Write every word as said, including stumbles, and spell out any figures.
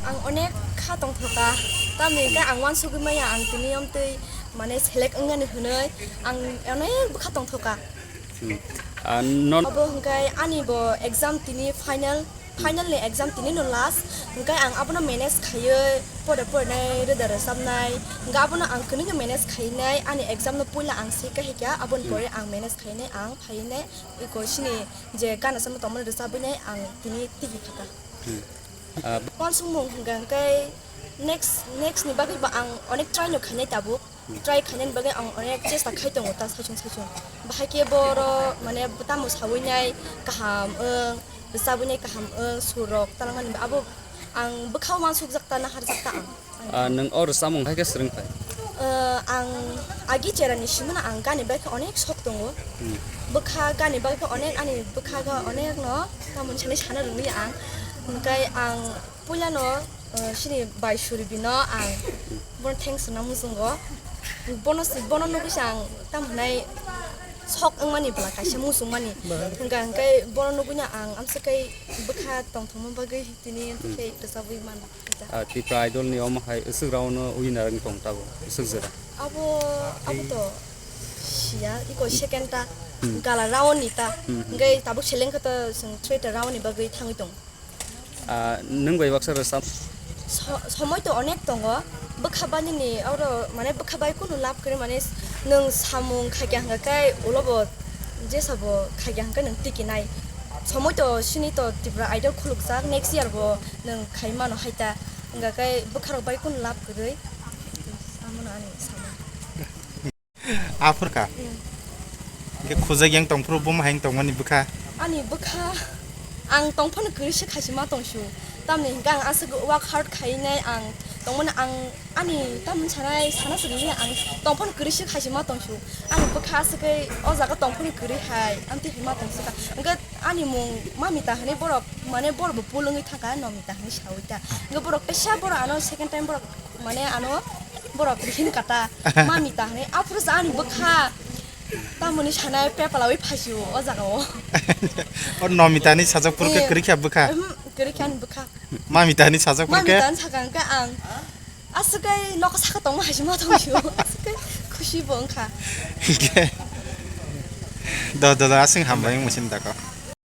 Ang onek kha tongthoka, tamni hwnkhe ang uansugwi maya ang tini omtwi mane select wngnani hwnwi ang onek bwkha tongthoka. Hmm. Ah, non- Abo hwnkhe ani bo exam tini final, final ni exam tini no last, hwnkhe ang abono manage khaiwi pore porinai, roda rwchapnai, hwnkhe abono ang kwnwi khe manage khainai, ani exam no puila ang se kahikya, aboni Hmm. pore ang manage khainai, ang phainai, iko sini je gana samo tongmani rwchabwinai ang tini tigi khata. Hmm. Ah, Uansukmung hwnkha hwnkhe next, next ni bagwi bo ang onek try no khainai tabuk. Hmm. Try khainani bagwi ang onek chesta khai tongo ta saichung saichung. Bahai khe boro mane tamo sawinai kaham wng, rwchabwinai kaham wng, sur rok ta nangmani abo ang bwkha uansukjak ta naharjak ta ang. Ah, nwng o rwchapmung hai khe swrwng phai? Ah, ang agi cherani simano ang gani bai khe onek sok tongo. Hmm. Bwkha gani bai khe onek ani bwkha ga onek no tamoni sani sana rwngya ang. Hwnkhe ang puilano, ah, sini bai Suribino ang bono thanks hwnna muchungo. Bono si, bono nugwi se ang tamo hwnai sok wngmani bwla kaisa muchungmani. Hwnkha hwnkhe bono nugwino ang amsa khe bwkha tongthokma bagwi tini amsa khe rwchabwi mano. Ah, Tipra Idol ni omo hai aswk round o winner wng tong tabuk, aswk jora. Abo, abo to siya, iko second ta, Hmm. gala round ni ta, Hmm, hmm. Hwnkhe tabuk seleng khe to chwng three ta round ni bagwi thangwi tong. Ah, nwng bai baksa rwchap. So-, somoi to onek tongo, bwkha bai nini oro mane bwkha bai kunu lab kwrwi mane nwng samung khaikya hwnkha khe ulo bo jesa bo khaikya hwnkhe nwng tikinai. Somoi to sini to Tipra Idol khulukjak, next year bo nwng khai mano hai ta. Hwnkha khe bwkha rok bai kunu lab kwrwi. Amono ani samung. Aphur kha? Hmm. Khe khujak yang tongphuru bo ma hai tongmani bwkha? Ani bwkha ang tongphano kwrwi se khaisi ma tongsu. Tamni hwnkhe ang aswk work hard khainai ang tongmani ang ani tamni sanai sana swrwngni ang tongphano kwrwi se khaisi ma tongsu. Ani bwkha aswk khe o jaga tongphano kwrwi hai amtwi hai ma tongsu kha. Hwnkhe ani mung Mamita hinwi borok mane borok bo pulungwi thangkha Nomita hinwi sawi ta. Hwnkhe borok teisa borok ano second time borok mane ano borok hin kata Mamita hinwi aphuru sa ani bwkha tamoni sanai pepalawi phasio o jaga o. O Nomita ni sajak phuru khe Eh, kwrwi kha bwkha? Uhmm, kwrwi kha ani bwkha. Mamita ni sajak phuru khe? Mamita ni sakang khe ang aswk khe nokha saka tongma hai se ma tong sio. Aswk khe khusi bo wngkha. Hwnkhe do, do, do, aswk hambai wng muchim da kho.